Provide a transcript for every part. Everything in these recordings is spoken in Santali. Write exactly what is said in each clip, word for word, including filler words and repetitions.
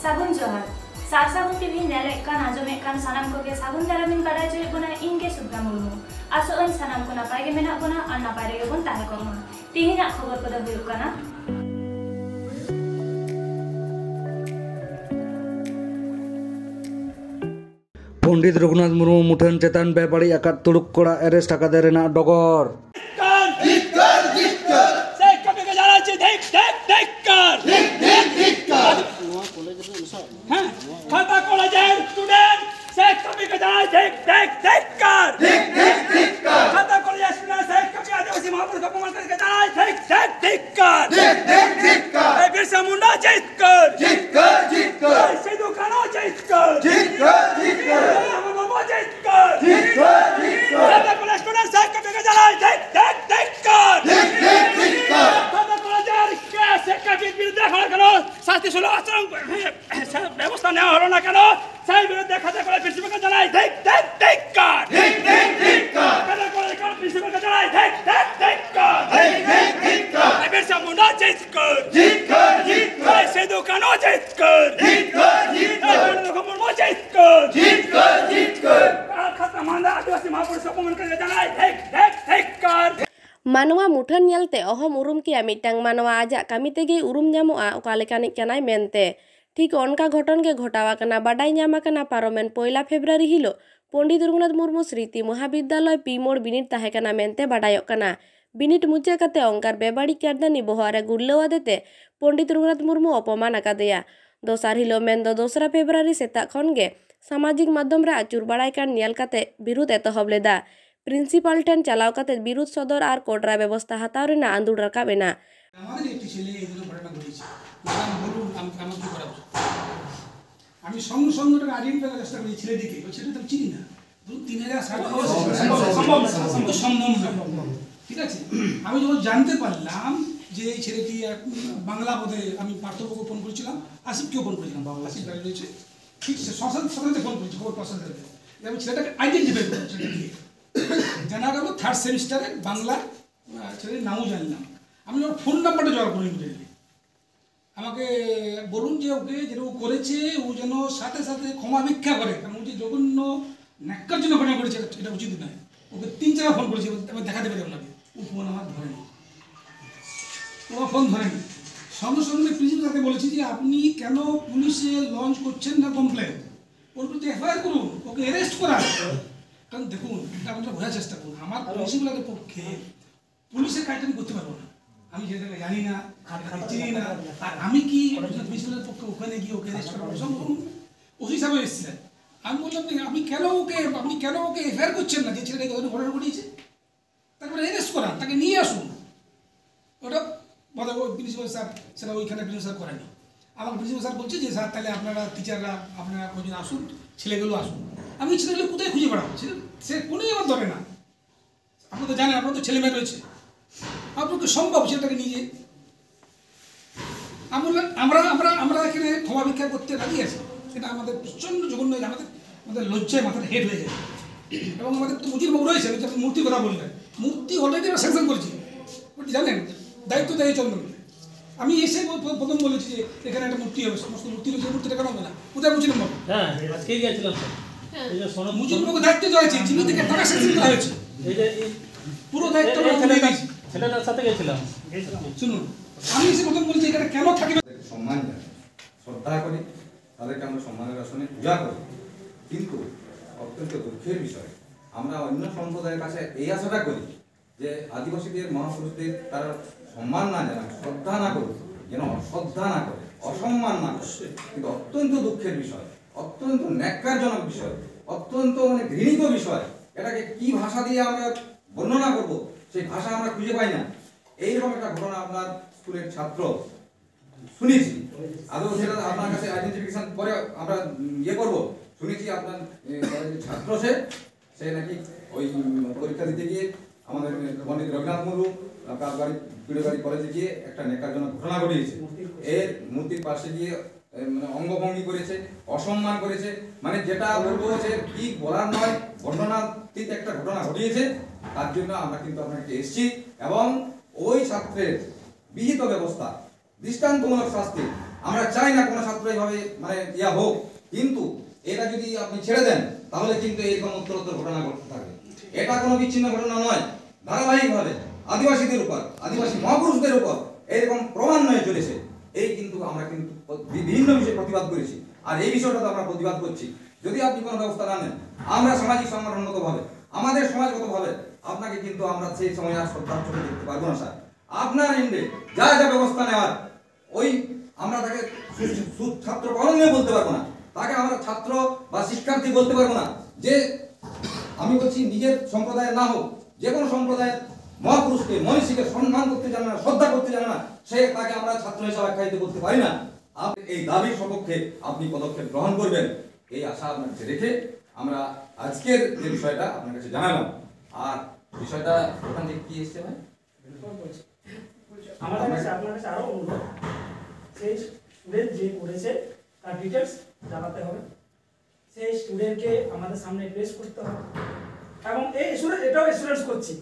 ᱥᱟᱹᱜᱩᱱ ᱡᱚᱦᱟᱨ᱾ ᱥᱟᱨ ᱥᱟᱹᱜᱩᱱ ᱴᱤᱵᱷᱤ ᱧᱮᱞᱮᱫ ᱠᱟᱱ, ᱟᱸᱡᱚᱢᱮᱫ ᱠᱟᱱ ᱥᱟᱱᱟᱢ ᱠᱚᱜᱮ ᱥᱟᱹᱜᱩᱱ ᱫᱟᱨᱟᱢᱤᱧ ᱵᱟᱰᱟᱭ ᱦᱚᱪᱚᱭᱮᱫ ᱵᱚᱱᱟ, ᱤᱧ ᱜᱮ ᱥᱩᱵᱷᱨᱟ ᱢᱩᱨᱢᱩ᱾ ᱟᱥᱚᱜ ᱟᱹᱧ ᱥᱟᱱᱟᱢ ᱠᱚ ᱱᱟᱯᱟᱭ ᱜᱮ ᱢᱮᱱᱟᱜ ᱵᱚᱱᱟ ᱟᱨ ᱱᱟᱯᱟᱭ ᱨᱮᱜᱮ ᱵᱚᱱ ᱛᱟᱦᱮᱸ ᱠᱚᱜ ᱢᱟ᱾ ᱛᱤᱦᱤᱧᱟᱜ ᱠᱷᱚᱵᱚᱨ ᱠᱚᱫᱚ ᱦᱩᱭᱩᱜ ᱠᱟᱱᱟ, ᱯᱚᱱᱰᱤᱛ ᱨᱚᱜᱷᱩᱱᱟᱛᱷ ᱢᱩᱨᱢᱩ ᱢᱩᱴᱷᱟᱹᱱ ᱪᱮᱛᱟᱱ ᱵᱮᱵᱟᱹᱲᱤᱡ ᱟᱠᱟᱫ ᱛᱩᱲᱩᱠ ᱠᱚᱲᱟ ᱮᱨᱮᱥᱴ ᱟᱠᱟᱫᱮ ᱨᱮᱱᱟᱜ ᱰᱚᱜᱚᱨ᱾ ধিক্কার! ধিক্কার! ধিক্কার! শেখ হাসিনাকে জানাচ্ছি ধিক, ধিক, ধিক্কার! ধিক, ধিক, ধিক্কার! হ্যাঁ, খাতা কলেজের স্টুডেন্ট শেখ হাসিনাকে জানাই ধিক, ধিক, ধিক্কার! ধিক, ধিক, ধিক্কার! খাতা কলেজের স্টুডেন্ট শেখ হাসিনা আদিবাসী মহাপুরুষ অপমান করে জানাই ধিক, ধিক, ধিক্কার! ধিক, ধিক, ধিক্কার! এই বিরসা মুন্ডা জিতকর! জিতকর, জিতকর! এই সিধু কানু জিতকর! জিতকর, জিতকর! এই আমার বাবা জিতকর! জিতকর, জিতকর! খাতা কলেজ স্টুডেন্ট শেখ হাসিনাকে জানাই ধিক, ধিক, ধিক্কার! ধিক, ধিক, ধিক্কার! খাতা কলেজের কে শেখ হাসিনার বিরুদ্ধে এখন কেন শাস্তি সুলভ আচরণ ব্যবস্থা নেওয়া হলো না কেন? সেই বিরুদ্ধে খাতা কলেজ প্রিন্সিপালকে জানাই ধিক, ধিক, ধিক্কার! ধিক, ধিক, ধিক্কার! খাতা কলেজ প্রিন্সিপালকে জানাই ধিক, ধিক, ধিক্কার! ধিক, ধিক, ধিক্কার! এই বিরসা মুন্ডা জিতকর! জিতকর, জিতকর! এই সিধু কানু জিতকর! জিতকর, জিতকর! এই পণ্ডিত রঘুনাথ মুর্মু জিতকর! জিতকর, জিতকর! আর খাতা মান্দা আদিবাসী মহাপুরুষ অপমান করে জানাই ধিক, ধিক, ধিক্কার! ᱢᱟᱱᱣᱟ ᱢᱩᱴᱷᱟᱹᱱ ᱧᱮᱞᱛᱮ ᱚᱦᱚᱢ ᱩᱨᱩᱢ ᱠᱮᱭᱟ ᱢᱤᱫᱴᱟᱝ ᱢᱟᱱᱣᱟ ᱟᱡᱟᱜ ᱠᱟᱹᱢᱤ ᱛᱮᱜᱮᱭ ᱩᱨᱩᱢ ᱧᱟᱢᱚᱜᱼᱟ ᱚᱠᱟ ᱞᱮᱠᱟᱱᱤᱡ ᱠᱟᱱᱟᱭ ᱢᱮᱱᱛᱮ᱾ ᱴᱷᱤᱠ ᱚᱱᱠᱟ ᱜᱷᱚᱴᱚᱱ ᱜᱮ ᱜᱷᱚᱴᱟᱣ ᱟᱠᱟᱱᱟ᱾ ᱵᱟᱰᱟᱭ ᱧᱟᱢ ᱟᱠᱟᱱᱟ ᱯᱟᱨᱚᱢᱮᱱ ᱯᱚᱭᱞᱟ ᱯᱷᱮᱵᱽᱨᱩᱣᱟᱨᱤ ᱦᱤᱞᱳᱜ ᱯᱚᱱᱰᱤᱛ ᱨᱚᱜᱷᱩᱱᱟᱛᱷ ᱢᱩᱨᱢᱩ ᱥᱨᱤᱛᱤ ᱢᱚᱦᱟᱵᱤᱫᱽᱫᱟᱞᱚᱭ ᱯᱤ ᱢᱳᱲ ᱵᱤᱱᱤᱰ ᱛᱟᱦᱮᱸ ᱠᱟᱱᱟ ᱢᱮᱱᱛᱮ ᱵᱟᱰᱟᱭᱚᱜ ᱠᱟᱱᱟ᱾ ᱵᱤᱱᱤᱰ ᱢᱩᱪᱟᱹᱫ ᱠᱟᱛᱮ ᱚᱱᱠᱟᱨ ᱵᱮᱵᱟᱹᱲᱤᱡ ᱠᱟᱨᱫᱟᱱᱤ ᱵᱚᱦᱚᱜ ᱨᱮ ᱜᱩᱨᱞᱟᱹᱣ ᱟᱫᱮ ᱛᱮ ᱯᱚᱱᱰᱤᱛ ᱨᱚᱜᱷᱩᱱᱟᱛᱷ ᱢᱩᱨᱢᱩ ᱚᱯᱚᱢᱟᱱ ᱟᱠᱟᱫᱮᱭᱟ᱾ ᱫᱚᱥᱟᱨ ᱦᱤᱞᱳᱜ ᱢᱮᱱᱫᱚ ᱫᱚᱥᱨᱟ ᱯᱷᱮᱵᱽᱨᱩᱣᱟᱨᱤ ᱥᱮᱛᱟᱜ ᱠᱷᱚᱱ ᱜᱮ ᱥᱟᱢᱟᱡᱤᱠ ᱢᱟᱫᱽᱫᱷᱚᱢ ᱨᱮ ᱟᱹᱪᱩᱨ ᱵᱟᱲᱟᱭ ᱠᱟᱱ ᱧᱮᱞ ᱠᱟᱛᱮ ᱵᱤᱨᱩᱫ ᱮᱛᱚᱦᱚᱵ ᱞᱮᱫᱟ᱾ ᱯᱨᱤᱱᱥᱤᱯᱟᱞ ᱴᱷᱮᱱ ᱪᱟᱞᱟᱣ ᱠᱟᱛᱮ ᱵᱤᱨᱩᱫ ᱥᱚᱫᱚᱨ ᱟᱨ ᱠᱚᱰᱨᱟ ᱵᱮᱵᱚᱥᱛᱟ ᱦᱟᱛᱟᱣ ᱨᱮᱱᱟᱜ ᱟᱸᱫᱳᱲ ᱨᱟᱠᱟᱵ ᱮᱱᱟ᱾ আমাদের একটি ছেলে এই ধরনের ঘটনা ঘটেছে। ম্যাডাম বলুন, আমি আমাকে করা উচিত। আমি সঙ্গে সঙ্গে ওটাকে আইডেন্টিফাই করার চেষ্টা করি ছেলেটিকে। ওই ছেলেটা তো আমি চিনি না। ধরুন, তিন হাজার ষাট সম্ভব না, সম্ভব না। কিন্তু সম্ভব না। ঠিক আছে? আমি যখন জানতে পারলাম যে এই ছেলেটি এক, উম, বাংলা বোধে, আমি পার্থবাবুকে ফোন করেছিলাম, আসিফকেও ফোন করেছিলাম, বাংলা আসিফ বাড়ি রয়েছে, ঠিক সে শ্মশান, শ্মশানে ফোন করেছি, খবর পাওয়ার সাথে সাথে। আমি ছেলেটাকে আইডেন্টিফাই করলাম, ছেলেটাকে। জানা গেল থার্ড সেমিস্টারে বাংলা, আহ, ছেলের নামও জানলাম। আমি ওর ফোন নাম্বারটা জোগাড় করি ইমিডিয়েটলি। আমাকে বলুন যে ওকে যেটা ও করেছে, ও যেন সাথে সাথে ক্ষমা ভিক্ষা করে, কারণ ও যে জঘন্য ন্যাক্কারজনক ঘটনা করেছে, এটা, এটা উচিত নয়। ওকে তিন চারবার ফোন করেছি, আমি দেখাতে পারি আপনাকে। ও ফোন আমার ধরেনি, ও আমার ফোন ধরেনি। সঙ্গে সঙ্গে প্রিন্সিপাল স্যারকে বলেছি যে আপনি কেন পুলিশে লঞ্চ করছেন না কমপ্লেন? ওর বিরুদ্ধে এফআইআর করুন, ওকে অ্যারেস্ট করান। কারণ দেখুন, এটা আপনারা বোঝার চেষ্টা করুন, আমার প্রিন্সিপালের পক্ষে পুলিশের কাজটা আমি করতে পারবো না। আমি যেটা জানি না, আমি চিনি না, আর আমি কি প্রিন্সিপালের পক্ষে ওখানে গিয়ে ওকে অ্যারেস্ট করাবো? সব ওসি সাহেব এসেছিলেন। আমি বললাম যে আপনি কেন ওকে, আপনি কেন ওকে এফআইআর করছেন না যে ছেলেটাকে ওখানে ঘটনা ঘটিয়েছে? তারপরে অ্যারেস্ট করান, তাকে নিয়ে আসুন। ওটা মানে ওই প্রিন্সিপাল স্যার, সেটা ওইখানে প্রিন্সিপাল স্যার করেনি। আমাকে প্রিন্সিপাল স্যার বলছে যে স্যার, তাহলে আপনারা টিচাররা, আপনারা কজন আসুন, ছেলেগুলো আসুন। আমি ছেলেগুলো কোথায় খুঁজে বেড়াবো? ছেলে, সে কোনোই আমার ধরে না। আপনারা তো জানেন, আপনার তো ছেলে মেয়ে রয়েছে, আপনার তো সম্ভব সেটাকে নিয়ে। আমরা আমরা আমরা আমরা এখানে ক্ষমা ভিক্ষা করতে রাজি আছি, সেটা আমাদের প্রচণ্ড জঘন্য হয়ে যায়, আমাদের আমাদের লজ্জায় মাথাটা হেড হয়ে যায়। এবং আমাদের তো মুজির বাবু রয়েছে, ওই যে আপনি মূর্তির কথা বললেন, মূর্তি অলরেডি আমরা স্যাংশন করেছি। আপনি জানেন, দায়িত্ব দেয় চন্দন। আমি এসে প- প- প্রথম বলেছি যে এখানে একটা মূর্তি হবে, সমস্ত মূর্তি রয়েছে, মূর্তিটা কেন হবে না? কোথায় মুজির বাবু? হ্যাঁ, আজকেই গেছিলাম স্যার। এই যে সনদ মুজির বাবুকে দায়িত্ব দেওয়া হয়েছে, যিনি থেকে টাকা স্যাংশন করা হয়েছে, এই যে এই- পুরো দায়িত্ব এই আমরা ছেলেটার দিয়েছি। ছেলেটার সাথে গেছিলাম। শুনুন, আমি এসে প্রথম বলেছি এখানে কেন থাকে না? তাদেরকে সম্মান জানাই, শ্রদ্ধা করি, তাদেরকে আমরা সম্মানের আসনে পূজা করি। কিন্তু অত্যন্ত দুঃখের বিষয়, আমরা অন্য সম্প্রদায়ের কাছে এই আশাটা করি যে আদিবাসীদের মহাপুরুষদের তারা সম্মান না জানায়, শ্রদ্ধা না করুক, যেন অশ্রদ্ধা না করে, অসম্মান না করে। কিন্তু অত্যন্ত দুঃখের বিষয়, অত্যন্ত ন্যাক্কারজনক বিষয়, অত্যন্ত মানে ঘৃণিত বিষয়। এটাকে কি ভাষা দিয়ে আমরা বর্ণনা করব, সেই ভাষা আমরা খুঁজে পাই না। এইরকম একটা ঘটনা আপনার স্কুলের ছাত্র শুনেছি, আদৌ সেটা আপনার কাছে আইডেন্টিফিকেশন পরে আমরা ইয়ে করব। শুনেছি আপনার এ, কলেজের ছাত্র সে, সে নাকি ওই উম, পরীক্ষা দিতে গিয়ে আমাদের পণ্ডিত রঘুনাথ মুর্মু কাজবাড়ি পিড়েবাড়ি কলেজে গিয়ে একটা ন্যাক্কারজনক ঘটনা ঘটিয়েছে। এর মূর্তির পাশে গিয়ে এ, মানে অঙ্গভঙ্গি করেছে, অসম্মান করেছে, মানে যেটা বলবো যে কি বলার নয়, বর্ণনাতীত একটা ঘটনা ঘটিয়েছে। তার জন্য আমরা কিন্তু আপনাকে এসেছি এবং ওই ছাত্রের বিহিত ব্যবস্থা দৃষ্টান্তমূলক শাস্তি। আমরা চাই না কোনো ছাত্র এইভাবে মানে ইয়া হোক, কিন্তু এটা যদি আপনি ছেড়ে দেন, তাহলে কিন্তু এরকম উত্তরোত্তর ঘটনা ঘটতে থাকবে। এটা কোনো বিচ্ছিন্ন ঘটনা নয়, ধারাবাহিকভাবে আদিবাসীদের উপর, আদিবাসী মহাপুরুষদের উপর এরকম ক্রমান্বয়ে চলেছে। এই কিন্তু আমরা কিন্তু বি- বিভিন্ন বিষয়ে প্রতিবাদ করেছি, আর এই বিষয়টা তো আমরা প্রতিবাদ করছি। যদি আপনি কোনো ব্যবস্থা না নেন, আমরা সামাজিক সংগঠনগতভাবে, আমাদের সমাজগতভাবে আপনাকে কিন্তু আমরা সেই সময় আর শ্রদ্ধার চোখে দেখতে পারবো না স্যার। আপনার এন্ডে যা যা ব্যবস্থা নেওয়ার, ওই আমরা তাকে সু- সু- ছাত্র কখনোই বলতে পারবো না, তাকে আমরা ছাত্র বা শিক্ষার্থী বলতে পারবো না। যে আমি বলছি, নিজের সম্প্রদায়ের না হোক, যে কোনো সম্প্রদায়ের মহাপুরুষকে, মনীষীকে সম্মান করতে জানে না, শ্রদ্ধা করতে জানে না, সে তাকে আমরা ছাত্র হিসাবে আখ্যায়িত করতে পারি না। আপনি এই দাবির সপক্ষে আপনি পদক্ষেপ গ্রহণ করবেন, এই আশা আপনার কাছে রেখে আমরা আজকের যে বিষয়টা আপনার কাছে জানালাম। আর বিষয়টা ওখান থেকে কি এসছে ভাই? আমাদের কাছে আপনার কাছে আরো অনুরোধ, সেই স্টুডেন্ট যে করেছে তার ডিটেলস জানাতে হবে, সেই স্টুডেন্টকে আমাদের সামনে প্লেস করতে হবে। এবং এই স্টুডেন্ট, এটাও অ্যাসুরেন্স করছি,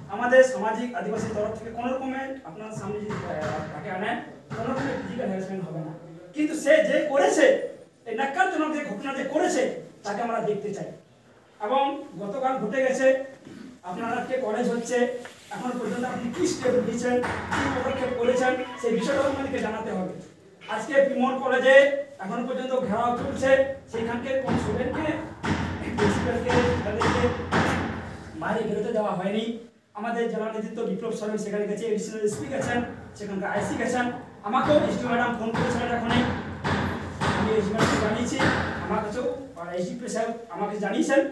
আমাদের সামাজিক আদিবাসী তরফ থেকে কোনো রকমের আপনার সামনে যদি আহ, তাকে আনেন, কোনো রকমের ফিজিক্যাল হ্যারাসমেন্ট হবে না। কিন্তু সে যে করেছে, এই ন্যাক্কারজনক যে ঘটনা যে করেছে, তাকে আমরা দেখতে চাই। এবং গতকাল ঘটে গেছে, আপনার আজকে কলেজ হচ্ছে, এখন পর্যন্ত আপনি কি স্টেপ নিয়েছেন, কি পদক্ষেপ করেছেন, সেই বিষয়টা আমাদেরকে জানাতে হবে। আজকে পিমোর কলেজে এখন পর্যন্ত ঘেরাও চলছে, সেখানকে কোন স্টুডেন্টকে, প্রিন্সিপালকে, তাদেরকে বাইরে বেরোতে দেওয়া হয়নি। আমাদের জেলা নেতৃত্ব বিপ্লব সরেন সেখানে গেছে, এডিশনাল এসপি গেছেন, সেখানকার আইসি গেছেন, আমাকেও এসডি ম্যাডাম ফোন করেছিলেন এখনই, আমি এসডি ম্যাডামকে জানিয়েছি, আমার কাছেও এসডিপি স্যার আমাকে জানিয়েছেন।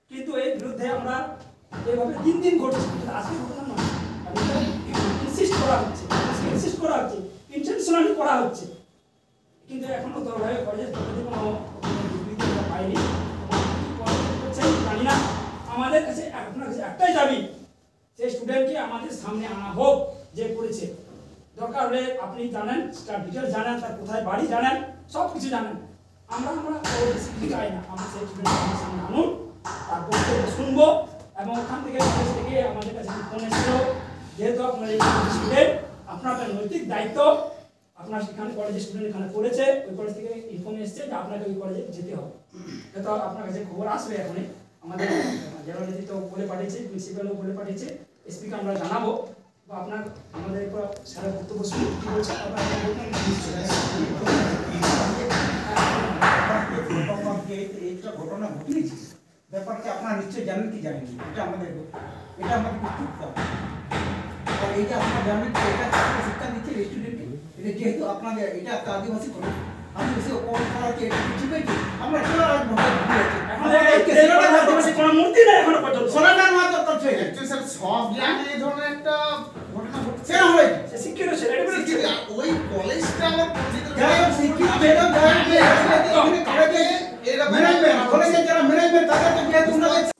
কিন্তু এর বিরুদ্ধে আমরা এইভাবে তিন দিন ঘটছে, কিন্তু আজকে ঘটনা নয়। ইনসিস্ট করা হচ্ছে, ইনসিস্ট করা হচ্ছে, ইন্টেনশনালি করা হচ্ছে। কিন্তু এখনো দলভাবে কলেজের তরফে কোনো বিবৃতি আমরা পাইনি। কলেজ করছে আমি জানি না। আমাদের কাছে, আপনার কাছে একটাই দাবি, সেই স্টুডেন্টকে আমাদের সামনে আনা হোক, যে করেছে। দরকার হলে আপনি জানেন, তার ডিটেলস জানেন, তার কোথায় বাড়ি জানেন, সব কিছু জানেন। আমরা আমরা ওর বেশি কিছু চাই না। আমরা সেই স্টুডেন্ট আমার সামনে আনুন, তার বক্তব্য শুনবো। এবং ওখান থেকে কলেজ থেকে আমাদের কাছে ফোন এসেছিল, যেহেতু আপনার এই স্টুডেন্ট, আপনার একটা নৈতিক দায়িত্ব। আপনার সেখানে কলেজের স্টুডেন্ট এখানে পড়েছে, ওই কলেজ থেকে ইনফর্ম এসছে যে আপনাকে ওই কলেজে যেতে হবে। হয়তো আপনার কাছে খবর আসবে এখনই। আমাদের জেলা নেতৃত্ব বলে পাঠিয়েছে, প্রিন্সিপালও বলে পাঠিয়েছে, এসপিকে আমরা জানাবো। বা আপনার আমাদের এরপর স্যারের বক্তব্য শুনে কি বলছে, আপনার একটা বক্তব্য নিশ্চয়ই। এইটা ঘটনা ঘটিয়েছে, ব্যাপারটা আপনারা নিশ্চয়ই জানেন কি জানেন না, এটা আমাদের, এটা আমাদের নিশ্চিত করতে হবে। আর এই যে আপনারা জানেন যে এটা ছাত্র শিক্ষা দিচ্ছে স্টুডেন্টকে, এটা যেহেতু আপনাদের এটা একটা আদিবাসী কলেজ, আদিবাসী অপমান করা হচ্ছে, এটা কি ঠিক হয়েছে? আমরা কেন আর ভোটে ভুল হচ্ছে? এখন আমরা এই এই কেসটা কোনো আদিবাসী কোনো মূর্তি নেই এখনো পর্যন্ত। সনাতন মাহাতো তো ছিল। একচুয়ালি স্যার, সব জ্ঞানে এই ধরনের একটা ঘটনা ঘটছে। সেটা হয়েছে। সে শিক্ষিত ছিল, এটা বলে শিক্ষিত, আর ওই কলেজটা আবার পণ্ডিত যাই হোক, শিক্ষিত ছিল, যাই হোক, যাই হোক, এখানে কলেজে এরকম ম্যানেজমেন্ট, কলেজে যারা ম্যানেজমেন্ট, তাদের তো যেহেতু ওনাদের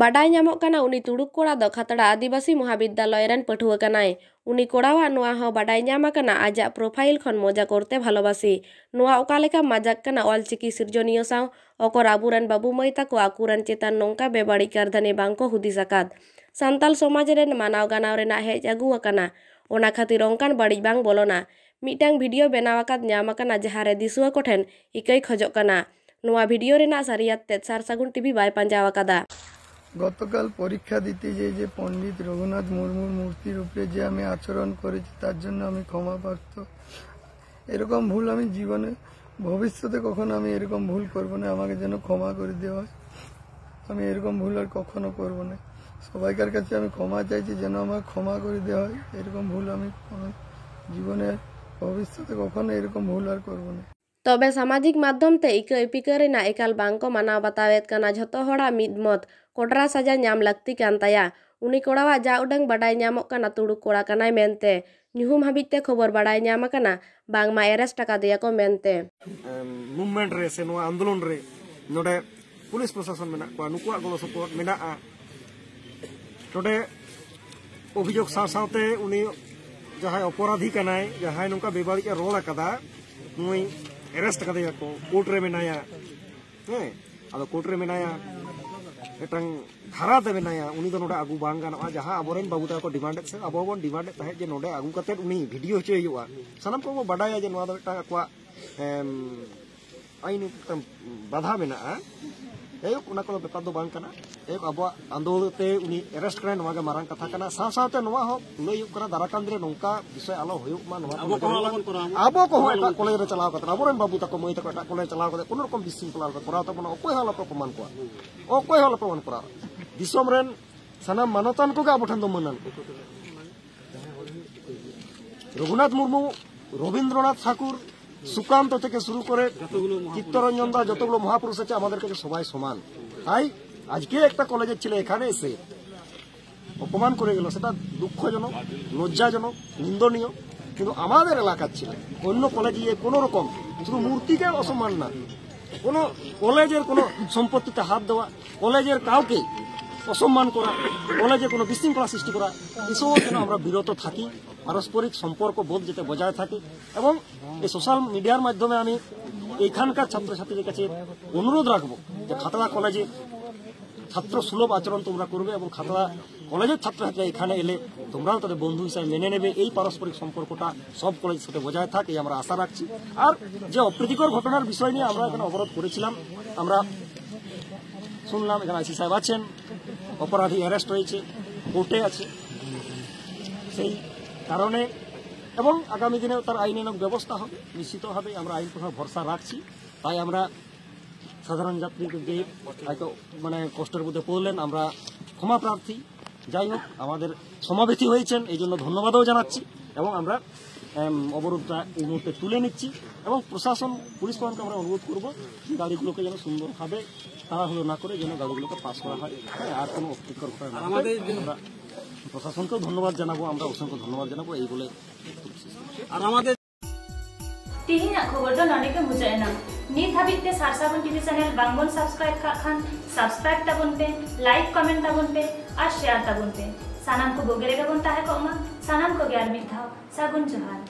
বাᱰᱟᱭ ᱧᱟᱢᱚᱜ ᱠᱟᱱᱟ, ᱩᱱᱤ ᱛᱩᱲᱩᱠ ᱠᱚᱲᱟ ᱫᱚ ᱠᱷᱟᱛᱲᱟ ᱟᱹᱫᱤᱵᱟᱹᱥᱤ ᱢᱚᱦᱟᱵᱤᱫᱽᱫᱟᱞᱚᱭ ᱨᱮᱱ ᱯᱟᱹᱴᱷᱩᱣᱟᱹ ᱠᱟᱱᱟᱭ᱾ ᱩᱱᱤ ᱠᱚᱲᱟᱣᱟᱜ ᱱᱚᱣᱟ ᱦᱚᱸ ᱵᱟᱰᱟᱭ ᱧᱟᱢ ᱟᱠᱟᱱᱟ, ᱟᱡᱟᱜ ᱯᱨᱚᱯᱷᱟᱭᱤᱞ ᱠᱷᱚᱱ ᱢᱚᱡᱟ ᱠᱚᱨᱛᱮ ᱵᱷᱟᱞᱚᱵᱟᱥᱤ᱾ ᱱᱚᱣᱟ ᱚᱠᱟ ᱞᱮᱠᱟ ᱢᱟᱡᱟᱠ ᱠᱟᱱᱟ ᱚᱞᱪᱤᱠᱤ ᱥᱤᱨᱡᱚᱱᱤᱭᱟᱹ ᱥᱟᱶ? ᱚᱠᱚᱨ ᱟᱵᱚᱨᱮᱱ ᱵᱟᱹᱵᱩ ᱢᱟᱹᱭ ᱛᱟᱠᱚ ᱟᱠᱚᱨᱮᱱ ᱪᱮᱛᱟᱱ ᱱᱚᱝᱠᱟ ᱵᱮᱵᱟᱹᱲᱤᱡ ᱠᱟᱹᱨᱫᱷᱟᱹᱱᱤ ᱵᱟᱝ ᱠᱚ ᱦᱩᱫᱤᱥ ᱟᱠᱟᱫ᱾ ᱥᱟᱱᱛᱟᱞ ᱥᱚᱢᱟᱡᱽ ᱨᱮᱱ ᱢᱟᱱᱟᱣ ᱜᱟᱱᱟᱣ ᱨᱮᱱᱟᱜ ᱦᱮᱡ ᱟᱹᱜᱩ ᱟᱠᱟᱱᱟ, ᱚᱱᱟ ᱠᱷᱟᱹᱛᱤᱨ ᱚᱱᱠᱟᱱ ᱵᱟᱹᱲᱤᱡ ᱵᱟᱝ ᱵᱚᱞᱚᱱᱟ᱾ ᱢᱤᱫᱴᱟᱝ ᱵᱷᱤᱰᱤᱭᱳ ᱵᱮᱱᱟᱣ ᱟᱠᱟᱫ ᱧᱟᱢ ᱟᱠᱟᱱᱟ, ᱡᱟᱦᱟᱸ ᱨᱮ ᱫᱤᱥᱩᱣᱟᱹ ᱠᱚᱴᱷᱮᱱ ᱤᱠᱟᱹᱭ ᱠᱷᱚᱡᱚᱜ ᱠᱟᱱᱟ᱾ ᱱᱚᱣᱟ ᱵᱷᱤᱰᱤᱭᱳ ᱨᱮᱱᱟᱜ ᱥᱟᱹᱨᱤᱭᱟᱛ ᱛᱮᱫ ᱥᱟᱨ ᱥᱟᱹᱜᱩᱱ ᱴᱤᱵᱷᱤ ᱵᱟᱭ ᱯᱟᱸᱡᱟ ᱟᱠᱟᱫᱟ᱾ গতকাল পরীক্ষা দিতে যেয়ে যে পণ্ডিত রঘুনাথ মুর্মুর মূর্তির উপরে যে আমি আচরণ করেছি, তার জন্য আমি ক্ষমা প্রার্থী। এরকম ভুল আমি জীবনে, ভবিষ্যতে কখনো আমি এরকম ভুল করব না। আমাকে যেন ক্ষমা করে দেওয়া হয়। আমি এরকম ভুল আর কখনো করব না। সবাইকার কাছে আমি ক্ষমা চাইছি, যেন আমার ক্ষমা করে দেওয়া হয়। এরকম ভুল আমি কোনো জীবনে, ভবিষ্যতে কখনো এরকম ভুল আর করব না। ᱛᱚᱵᱮ ᱥᱟᱢᱟᱡᱤᱠ ᱢᱟᱫᱽᱫᱷᱚᱢ ᱛᱮ ᱤᱠᱟᱹ ᱤᱯᱤᱠᱟᱹ ᱨᱮᱱᱟᱜ ᱮᱠᱟᱞ ᱵᱟᱝ ᱠᱚ ᱢᱟᱱᱟᱣ ᱵᱟᱛᱟᱣᱮᱫ ᱠᱟᱱᱟ᱾ ᱡᱷᱚᱛᱚ ᱦᱚᱲᱟᱜ ᱢᱤᱫ ᱢᱚᱛ, ᱠᱚᱰᱨᱟ ᱥᱟᱡᱟ ᱧᱟᱢ ᱞᱟᱹᱠᱛᱤ ᱠᱟᱱ ᱛᱟᱭᱟ᱾ ᱩᱱᱤ ᱠᱚᱲᱟᱣᱟᱜ ᱡᱟ ᱩᱰᱟᱹᱝ ᱵᱟᱰᱟᱭ ᱧᱟᱢᱚᱜ ᱠᱟᱱᱟ, ᱛᱩᱲᱩᱠ ᱠᱚᱲᱟ ᱠᱟᱱᱟᱭ ᱢᱮᱱᱛᱮ᱾ ᱧᱩᱦᱩᱢ ᱦᱟᱹᱵᱤᱡ ᱛᱮ ᱠᱷᱚᱵᱚᱨ ᱵᱟᱰᱟᱭ ᱧᱟᱢ ᱟᱠᱟᱱᱟ, ᱵᱟᱝᱢᱟ ᱮᱨᱮᱥᱴ ᱟᱠᱟᱫᱮᱭᱟ ᱠᱚ ᱢᱮᱱᱛᱮ᱾ ᱢᱩᱵᱷᱢᱮᱱᱴ ᱨᱮ ᱥᱮ ᱱᱚᱣᱟ ᱟᱱᱫᱳᱞᱚᱱ ᱨᱮ ᱱᱚᱰᱮ ᱯᱩᱞᱤᱥ ᱯᱨᱚᱥᱟᱥᱚᱱ ᱢᱮᱱᱟᱜ ᱠᱚᱣᱟ, ᱱᱩᱠᱩᱣᱟᱜ ᱜᱚᱲᱚ ᱥᱚᱯᱚᱦᱚᱫ ᱢᱮᱱᱟᱜᱼᱟ᱾ ᱱᱚᱰᱮ ᱚᱵᱷᱤᱡᱳᱜᱽ ᱥᱟᱶ ᱥᱟᱶᱛᱮ ᱩᱱᱤ ᱡᱟᱦᱟᱸᱭ ᱚᱯᱚᱨᱟᱫᱷᱤ ᱠᱟᱱᱟᱭ, ᱡᱟᱦᱟᱸᱭ ᱱᱚᱝᱠᱟ ᱵᱮᱵᱟᱹᱲᱤᱡ ᱮ ᱨᱚᱲ ᱟᱠᱟᱫᱟ, ᱱᱩᱭ ᱮᱨᱮᱥᱴ ᱠᱟᱫᱮᱭᱟ ᱠᱚ, ᱠᱳᱨᱴ ᱨᱮ ᱢᱮᱱᱟᱭᱟ᱾ ᱦᱮᱸ, ᱟᱫᱚ ᱠᱳᱨᱴ ᱨᱮ ᱢᱮᱱᱟᱭᱟ᱾ ᱢᱤᱫᱴᱟᱝ ᱫᱷᱟᱨᱟ ᱛᱮ ᱢᱮᱱᱟᱭᱟ, ᱩᱱᱤ ᱫᱚ ᱱᱚᱰᱮ ᱟᱹᱜᱩ ᱵᱟᱝ ᱜᱟᱱᱚᱜᱼᱟ᱾ ᱡᱟᱦᱟᱸ ᱟᱵᱚᱨᱮᱱ ᱵᱟᱹᱵᱩ ᱛᱟᱠᱚ ᱠᱚ ᱰᱤᱢᱟᱱᱰᱮᱫ ᱥᱮ ᱟᱵᱚ ᱦᱚᱸᱵᱚᱱ ᱰᱤᱢᱟᱱᱰᱮᱫ ᱛᱟᱦᱮᱸᱫ ᱡᱮ ᱱᱚᱰᱮ ᱟᱹᱜᱩ ᱠᱟᱛᱮᱫ ᱩᱱᱤ ᱵᱷᱤᱰᱤᱭᱳ ᱦᱚᱪᱚᱭ ᱦᱩᱭᱩᱜᱼᱟ᱾ ᱥᱟᱱᱟᱢ ᱠᱚᱵᱚ ᱵᱟᱰᱟᱭᱟ ᱡᱮ ᱱᱚᱣᱟ ᱫᱚ ᱢᱤᱫᱴᱟᱝ ᱟᱠᱚᱣᱟᱜ, ᱮᱢ, ᱟᱹᱭᱤᱱ ᱢᱤᱫᱴᱟᱝ ᱵᱟᱫᱷᱟ ᱢᱮᱱᱟᱜᱼᱟ᱾ ᱡᱟᱭᱦᱳᱠ, ᱚᱱᱟ ᱠᱚᱫᱚ ᱵᱮᱯᱟᱨ ᱫᱚ ᱵᱟᱝ ᱠᱟᱱᱟ᱾ ᱡᱟᱭᱦᱳᱠ, ᱟᱵᱚᱣᱟᱜ ᱟᱸᱫᱳᱲ ᱛᱮ ᱩᱱᱤ ᱮᱨᱮᱥᱴ ᱠᱟᱱᱟᱭ, ᱱᱚᱣᱟ ᱜᱮ ᱢᱟᱨᱟᱝ ᱠᱟᱛᱷᱟ ᱠᱟᱱᱟ᱾ ᱥᱟᱶ ᱥᱟᱶᱛᱮ ᱱᱚᱣᱟ ᱦᱚᱸ ᱞᱟᱹᱭ ᱦᱩᱭᱩᱜ ᱠᱟᱱᱟ, ᱫᱟᱨᱟᱭ ᱠᱟᱱ ᱫᱤᱱ ᱨᱮ ᱱᱚᱝᱠᱟ ᱵᱤᱥᱚᱭ ᱟᱞᱚ ᱦᱩᱭᱩᱜ ᱢᱟ᱾ ᱱᱚᱣᱟ ᱟᱵᱚ ᱠᱚᱦᱚᱸ ᱟᱞᱚᱵᱚᱱ ᱠᱚᱨᱟᱣ ᱢᱟ᱾ ᱟᱵᱚ ᱠᱚᱦᱚᱸ ᱮᱴᱟᱜ ᱠᱚᱞᱮᱡᱽ ᱨᱮ ᱪᱟᱞᱟᱣ ᱠᱟᱛᱮ, ᱟᱵᱚᱨᱮᱱ ᱵᱟᱹᱵᱩ ᱛᱟᱠᱚ, ᱢᱟᱹᱭ ᱛᱟᱠᱚ ᱮᱴᱟᱜ ᱠᱚᱞᱮᱡᱽ ᱨᱮ ᱪᱟᱞᱟᱣ ᱠᱟᱛᱮ ᱠᱳᱱᱳ ᱨᱚᱠᱚᱢ ᱵᱤᱥᱤᱝ ᱠᱚᱞᱟ ᱟᱞᱚᱯᱮ ᱠᱚᱨᱟᱣ ᱛᱟᱵᱚᱱᱟ, ᱚᱠᱚᱭ ᱦᱚᱸ ᱟᱞᱚᱯᱮ ᱚᱯᱚᱢᱟᱱ ᱠᱚᱣᱟ, ᱚᱠᱚᱭ ᱦᱚᱸ ᱟᱞᱚᱯᱮ ᱚᱯᱚᱢᱟᱱ ᱠᱚᱨᱟᱣ᱾ ᱫᱤᱥᱚᱢ ᱨᱮᱱ ᱥᱟᱱᱟᱢ ᱢᱟᱱᱚᱛᱟᱱ ᱠᱚᱜᱮ ᱟᱵᱚ ᱴᱷᱮᱱ ᱫᱚ ᱢᱟᱹᱱᱟᱱ ᱠᱚ᱾ ᱨᱚᱜᱷᱩᱱᱟᱛᱷ ᱢᱩᱨᱢᱩ, ᱨᱚᱵᱤᱱᱫᱨᱚᱱᱟᱛᱷ ᱴᱷᱟᱠᱩᱨ, সুকান্ত থেকে শুরু করে চিত্তরঞ্জন দা, যতগুলো মহাপুরুষ আছে, আমাদের কাছে সবাই সমান। তাই আজকে একটা কলেজের ছেলে এখানে এসে অপমান করে গেল, সেটা দুঃখজনক, লজ্জাজনক, নিন্দনীয়। কিন্তু আমাদের এলাকার ছেলে অন্য কলেজে গিয়ে কোনো রকম শুধু মূর্তিকে অসম্মান না, কোনো কলেজের কোনো সম্পত্তিতে হাত দেওয়া, কলেজের কাউকে অসম্মান করা, কলেজে কোনো বিশৃঙ্খলা সৃষ্টি করা, এসব যেন আমরা বিরত থাকি। পারস্পরিক সম্পর্ক বোধ যাতে বজায় থাকে। এবং এই সোশ্যাল মিডিয়ার মাধ্যমে আমি এইখানকার ছাত্রছাত্রীদের কাছে অনুরোধ রাখবো যে খাতড়া কলেজে ছাত্র সুলভ আচরণ তোমরা করবে এবং খাতড়া কলেজের ছাত্রছাত্রীরা এখানে এলে তোমরাও তাদের বন্ধু হিসাবে মেনে নেবে। এই পারস্পরিক সম্পর্কটা সব কলেজের সাথে বজায় থাক, এই আমরা আশা রাখছি। আর যে অপ্রীতিকর ঘটনার বিষয় নিয়ে আমরা এখানে অবরোধ করেছিলাম, আমরা শুনলাম এখানে আইসি সাহেব আছেন, অপরাধী অ্যারেস্ট হয়েছে, কোর্টে আছে, সেই কারণে এবং আগামী দিনেও তার আইনানুগ ব্যবস্থা হবে, নিশ্চিতভাবে আমরা আইন প্রশাসন ভরসা রাখছি। তাই আমরা সাধারণ যাত্রীকে যে হয়তো মানে কষ্টের মধ্যে পড়লেন, আমরা ক্ষমা প্রার্থী। যাই হোক, আমাদের সমাবেশী হয়েছেন, এই জন্য ধন্যবাদও জানাচ্ছি এবং আমরা এম, অবরোধটা এই মুহূর্তে তুলে নিচ্ছি এবং প্রশাসন, পুলিশ প্রশাসনকে আমরা অনুরোধ করব যে গাড়িগুলোকে যেন সুন্দরভাবে তাড়াহুড়ো না করে যেন গাড়িগুলোকে পাস করা হয়। হ্যাঁ, আর কোনো অপ্রীতিকর ঘটনা না ঘটে। আমরা প্রশাসনকেও ধন্যবাদ জানাবো, আমরা অসংখ্য ধন্যবাদ জানাবো এই বলে। আর আমাদের ᱛᱮᱦᱮᱧᱟᱜ ᱠᱷᱚᱵᱚᱨ ᱫᱚ ᱱᱚᱰᱮ ᱜᱮ ᱢᱩᱪᱟᱹᱫ ᱮᱱᱟ᱾ ᱱᱤᱛ ᱦᱟᱹᱵᱤᱡ ᱛᱮ ᱥᱟᱨᱥᱟᱜᱩᱱ ᱴᱤᱵᱷᱤ ᱪᱮᱱᱮᱞ ᱵᱟᱝᱵᱚᱱ ᱥᱟᱵᱥᱠᱨᱟᱭᱤᱵ ᱠᱟᱜ ᱠᱷᱟᱱ, ᱥᱟᱵᱥᱠᱨᱟᱭᱤᱵ ᱛᱟᱵᱚᱱ ᱯᱮ, ᱞᱟᱭᱤᱠ, ᱠᱚᱢᱮᱱᱴ ᱛᱟᱵᱚᱱ ᱯᱮ ᱟᱨ ᱥᱮᱭᱟᱨ ᱛᱟᱵᱚᱱ ᱯᱮ᱾ ᱥᱟᱱᱟᱢ ᱠᱚ ᱵᱩᱜᱤ ᱨᱮᱜᱮ ᱵᱚᱱ ᱛᱟᱦᱮᱸ ᱠᱚᱜ ᱢᱟ᱾ ᱥᱟᱱᱟᱢ ᱠᱚᱜᱮ ᱟᱨ ᱢᱤᱫ ᱫᱷᱟᱣ ᱥᱟᱹᱜᱩᱱ ᱡᱚᱦᱟᱨ᱾